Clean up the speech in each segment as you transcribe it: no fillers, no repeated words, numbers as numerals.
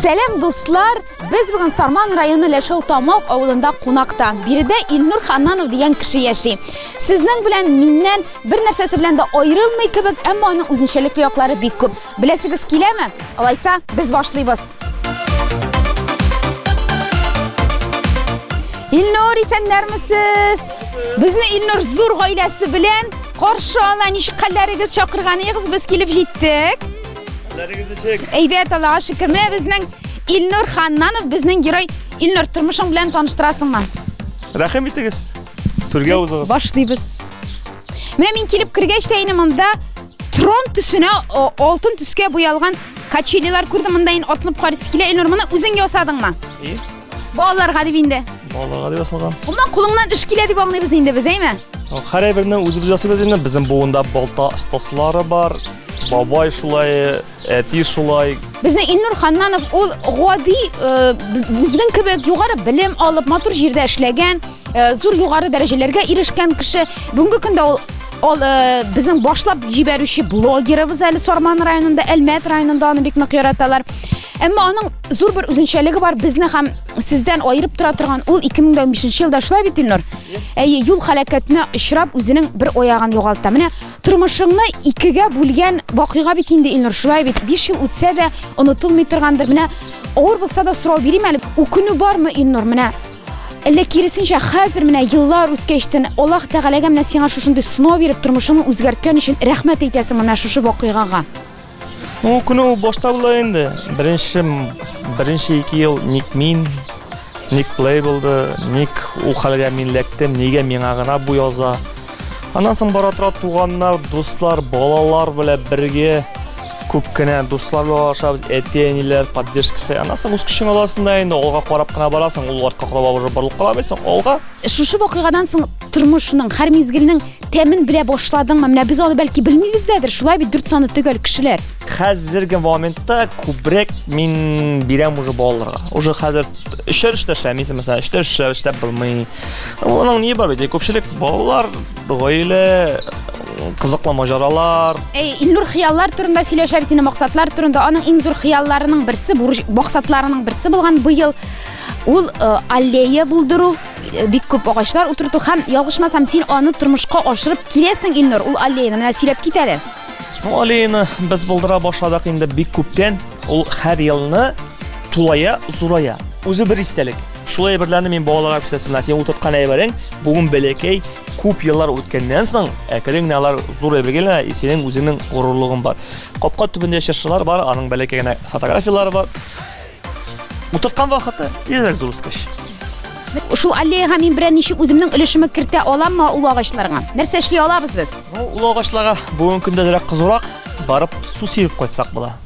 Сәлам, дуслар! Без бүген Сарман районы Ләшәү Тамак авылында кунакта. Биредә Илнур Ханнанов дигән кеше яши. Сезнең белән миннән бер нәрсәсе белән дә аерылмый кебек, әмма аның үзенчәлекле яклары бик күп. Беләсегез киләме? Алайса, без башлыйбыз. Илнур, исәннәрмесез? Безне Илнур зур гаиләсе белән каршы ала. Ничек хәлләрегез? Чакырганыгыз, без килеп җиттек. Хәлләрегез ничек? Әйбәт, Аллага шөкер. Менә безнең Илнур Ханнанов, безнең герой. Илнур, тормышың белән таныштырасыңмы? Рәхим итегез. Түргә узыгыз. Башлыйбыз. Менә мин килеп кергәч тә инде монда трон төсенә алтын төскә буялган качелилар күрдем. Монда инде атылып карыйсы килә. Илнур, моны үзең ясадыңмы? И? Балаларга дип инде. Балаларга дип ясалган. Гомумән, кулыңнан эш килә дип аңлыйбыз инде без, әйме? Һәр әйберне үзебез ясыйбыз инде. Безнең буында балта остаслары бар. Бабай шулай, әти шулай. Безнең Илнур Ханнанов ул гади, безнең кебек югары белем алып, матур җирдә эшләгән, зур югары дәрәҗәләргә ирешкән кеше. Бүгенге көндә ул безнең башлап җибәрүче блогерыбыз әле Сарман районында, Әлмәт районында аны бик нык яраталар. Әмма аның зур бер үзенчәлеге бар, безне һәм сездән аерып тора торган. Ул 2015 елда шулай бит, Илнур? Әйе, юл һәлакәтенә очрап, үзенең бер аягын югалта. Менә тормышыңны икегә бүлгән вакыйга бит инде, Илнур, шулай бит? 5 ел үтсә дә онытылмый торгандыр. Менә авыр булса да сорау бирим әле, үкенү бармы, Илнур? Менә әллә киресенчә, хәзер менә еллар үткәчтен Аллаһ Тәгаләгә менә сиңа шушындый сынау биреп, тормышыңны үзгәрткән өчен рәхмәт әйтәсең менә шушы вакыйгага? Ну, үкенү башта була инде. Беренче 2 ел ник мин, ник плей булды, ник ул хәлгә мин эләктем, нигә миңа гына бу яза. Аннан соң бара тора туганнар, дуслар, балалар белән бергә күп кенә дуслар белән аралашабыз, әти-әниләр поддержкасы. Аннан соң үз көчең аласың да инде, алга карап кына барасың, ул артка карап уже борылып кала алмыйсың, алга. Шушы вакыйгадан соң тормышның, һәр мизгелнең тәмен белә башладыңмы? Менә без аны бәлки белмибез дәдер, шулай бит, 4 саны төгәл кешеләр. Хәзерге моментта күбрәк мин бирәм уже балаларга. Уже хәзер өчәр эштә эшләмисең, мәсәлән, өчтә эшләп, эшләп булмый. Аның ни бар бит, күпчелек балалар, гаилә, кызыклы маҗаралар. Әй, Илнур хыяллар турында сөйләшә бит инде, максатлар турында. Аның иң зур хыялларының берсе, бурыч, максатларының берсе булган быел ул аллея булдыру, бик күп агачлар утырту һәм, ялгышмасам, син аны тормышка ашырып киләсең, Илнур, ул аллеяны. Менә сөйләп кит әле. Ну, аллеяны без булдыра башладык инде бик күптән. Ул һәр елны тулая, зурая. Үзе бер истәлек. Шулай әйберләрне мин балаларга күрсәтсәм, менә син утырткан әйберең бүген бәләкәй, күп еллар үткәннән соң, әкрен генә алар зур әйбергә әйләнә, и синең үзеңнең горурлыгың бар. Капка төбендә чыршылар бар, аның бәләкәй генә фотографияләре бар. Утырткан вакыты тизрәк зур үскәч. Шул аллеяга мин берәр ничек үземнең өлешемне кертә аламмы ул агачларга? Нәрсә эшли алабыз без? Ну, ул агачларга бүгенге көндә зрак кызурак барып су сибеп кайтсак була.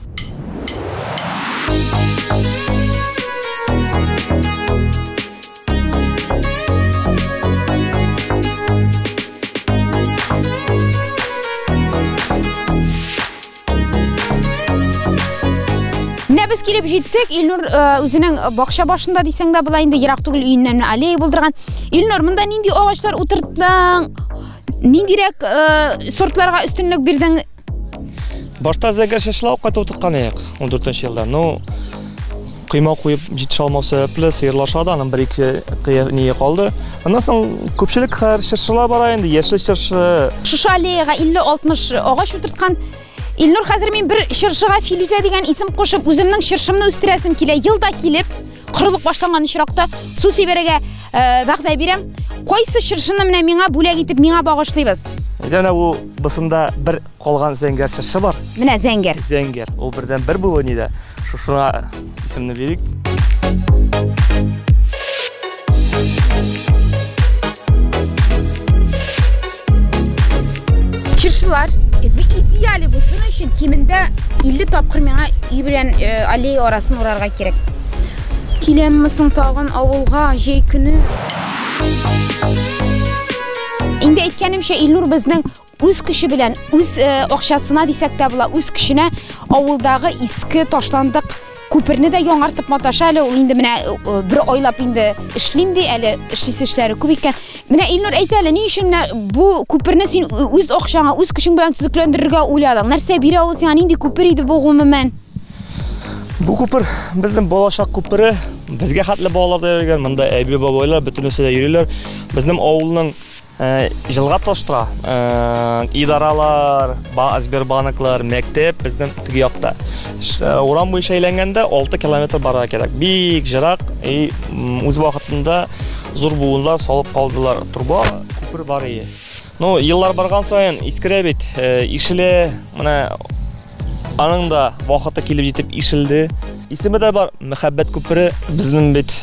Менә без килеп җиттек. Илнур үзенең бакча башында дисәң дә була инде, ерак түгел өеннән менә аллея булдырган. Илнур, монда нинди агачлар утырттың? Ниндирәк сортларга өстенлек бирдең? Башта зәңгәр чәчләү кайтып утырткан идек 14 елда. Ну, койма куеп җитешә алмау сәбәпле сыерлаша да, аның бер-ике кыя ние калды. Аннан соң күпчелек хәзер чыршылар бара инде, яшел чыршы. Шушы аллеяга 50-60 агач утырткан. Илнур, хәзер мин бер чыршыга Филүзә дигән исем кушып, үземнең чыршымны үстерәсем килә. Елда килеп, корылык башланган очракта су сибәргә вәгъдә бирәм. Кайсы чыршыны менә миңа бүләк итеп, миңа багышлыйбыз? Әйдә, менә бу бысында бер калган зәңгәр чыршы бар. Менә зәңгәр. Зәңгәр. Ул бердән бер бу нидә. Шушына исемне бирик. Чыршылар в идеале булсын өчен кимендә 50 тапкыр миңа өй белән аллея арасын урарга кирәк. Киләмме соң тагын авылга җәй көне? Инде әйткәнемчә, Илнур безнең үз көче белән, үз акчасына дисәк тә була, үз көченә авылдагы иске ташландык күперне дә яңартып маташа әле. Ул инде менә бер айлап инде эшлим ди, әле эшлисе эшләре күп икән. Менә Илнур, әйт әле, ни өчен менә бу күперне син үз акчаңа, үз көчең белән төзекләндерергә уйладың? Нәрсә бирә ул сиңа? Нинди күпер иде бу гомумән? Бу күпер безнең балачак күпере. Безгә хәтле балалар да йөргән, монда әби-бабайлар бөтенесе дә йөриләр. Безнең авылның җылга таштыра. Идаралар, Сбербанклар, мәктәп безнең теге якта. Урам буенча әйләнгәндә 6 километр барырга кирәк. Бик җырак, и үз вакытында зур буыннар салып калдылар. Труба, күпер бар ие. Ну, еллар барган саен искерә бит, ишелә, менә аның да вакыты килеп җитеп ишелде. Исеме дә бар, Мәхәббәт күпере. Безнең бит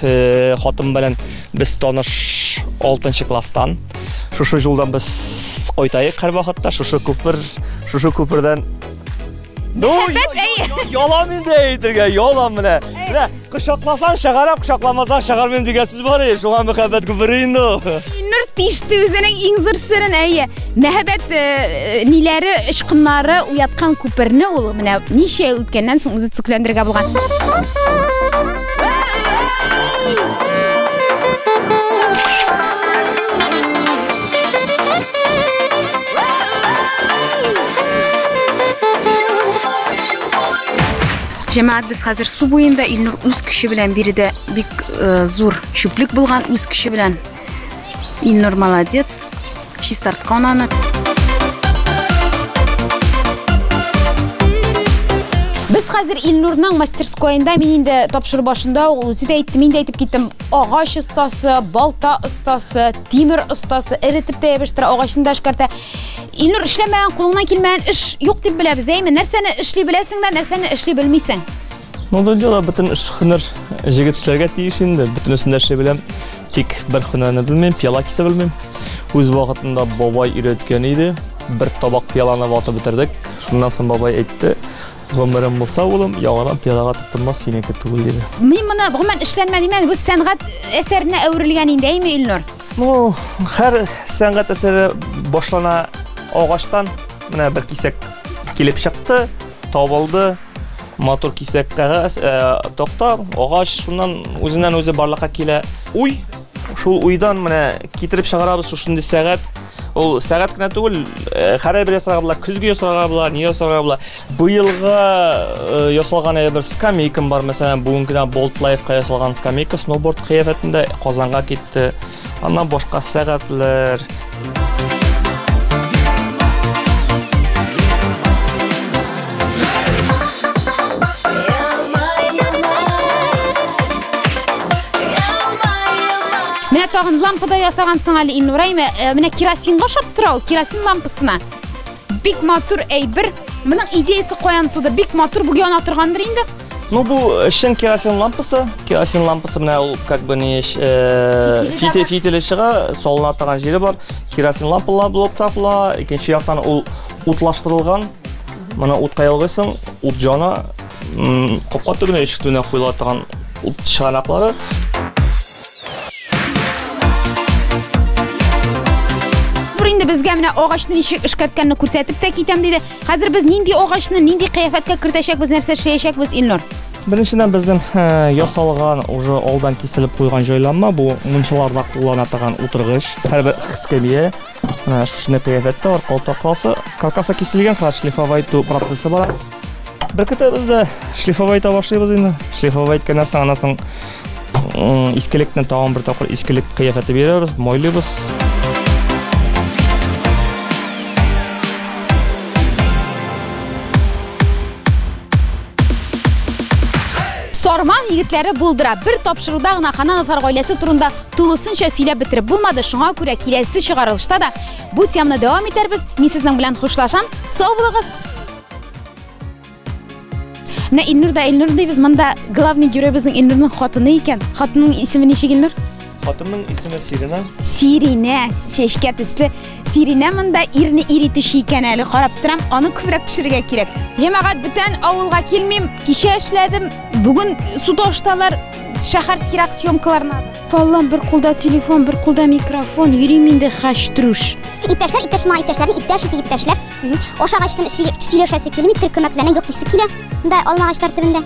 хатын белән без таныш 6 класстан. Шушы юлдан без кайтайык һәр вакытта, шушы күпер, шушы күпердән. Ну, Мәхәббәт, әйе. Ялам инде әйтергә, ялам менә. Менә кочакласаң чыгарам, кочакламасаң чыгармыйм дигән сүз бар ие, шуңа мәхәббәт күпере инде ул. Илнур тиште үзенең иң зур серен, әйе. Мәхәббәт ниләре, очкыннары уяткан күперне ул менә ничә ел үткәннән соң үзе төзекләндерергә булган. Җәмәгать, без хәзер су буенда. Илнур үз көче белән биредә бик зур чүплек булган, үз көче белән. Илнур молодец, чистарткан аны. Без хәзер Илнурның мастерскоенда, мин инде тапшыру башында ул үзе дә әйтте, мин дә әйтеп киттем. Агач остасы, балта остасы, тимер остасы, эретеп тә ябыштыра, агачны да эшкәртә. Илнур, эшләмәгән, кулыңнан килмәгән эш юк дип беләбез, әйме? Нәрсәне эшли беләсең дә, нәрсәне эшли белмисең? Ну, дөньяда бөтен эш һөнәр җегет эшләргә тиеш инде. Бөтенесен дә эшли беләм. Тик бер һөнәрне белмим, пиала кисә белмим. Үз вакытында бабай өйрәткән иде. Бер табак пиаланы ватып бетердек. Шуннан соң бабай әйтте, гомерем булса, улым, яңадан пиалага тотынмас, синеке түгел, диде. Мин моны гомумән эшләнмә димән, бу сәнгать әсәренә әверелгән инде, әйме, Илнур? Ну, һәр сәнгать әсәре башлана агачтан. Менә бер кисәк килеп чыкты, табылды. Матур кисәк кәгазь, такта, агач, шуннан үзеннән үзе барлыкка килә. Уй, шул уйдан менә китереп чыгарабыз шушындый сәгать. Ул сәгать кенә түгел, һәр бер ясарга була, көзге ясарга була, ни ясарга була. Быелга ясалган бер скамейкам бар, мәсәлән, бүген генә Bolt Life-ка ясалган скамейка сноуборд кыяфәтендә Казанга китте. Аннан башка сәгатьләр. Менә тагын лампада ясагансың әле, Илнур, әйме? Менә керосинга ошап тора ул, керосин лампасына. Бик матур әйбер. Моның идеясы каян туды? Бик матур, бу яна торгандыр инде. Ну, бу чын керосин лампасы. Керосин лампасы менә ул как бы не, фитиле чыга, салына торган җире бар. Керосин лампалар булып тапла. Икенче яктан ул утлаштырылган. Моны утка ялгыйсың, ут жана. Капка төбенә, ишек төбенә куела торган ут чыганаклары. Бу инде безгә менә агачны ничек эшкәрткәнне күрсәтеп тә китәм диде. Хәзер без нинди агачны нинди кыяфәткә кертәчәкбез, нәрсә эшләячәкбез, Илнур? Беренчедән безнең ясалган, уже алдан киселеп куйган җайланма, бу мунчаларда куллана торган утыргыч, һәрбер скамья, менә шушындый кыяфәттә, аркалы тактасы, каркасы киселгән, хәзер шлифовать итү процессы бара. Беркетәбез дә шлифовать итә башлыйбыз инде. Шлифовать иткәннән соң, аннан соң искелекне тагын бер тапкыр искелек кыяфәте бирәбез, майлыйбыз. Сарман егетләре булдыра. Бер тапшыруда гына Ханнановлар гаиләсе турында тулысынча сөйләп бетереп булмады. Шуңа күрә киләсе чыгарылышта да бу теманы дәвам итәрбез. Мин сезнең белән хушлашам. Сау булыгыз. Менә Илнур да Илнур дибез. Монда главный герой безнең Илнурның хатыны икән. Хатынның исеме ничек, Илнур? Хатынның исеме Сирина. Сирина, чәчкә төсле. Сирина монда ирне ир итүче икән әле. Карап торам, аны күбрәк төшерергә кирәк. Җәмәгать, бүтән авылга килмим. Кичә эшләдем. Бүген су ташталар, шәһәрскирак съемкаларына. Фаллам, бер кулда телефон, бер кулда микрофон. Йөрим инде хаштруш. Иптәшләр, иптәш ма, иптәшләрне иптәш итеп иптәшләр. Ашагачтан сөйләшәсе килми, тел көмәкләнә, йоклыйсы килә. Монда алмагачлар төбендә.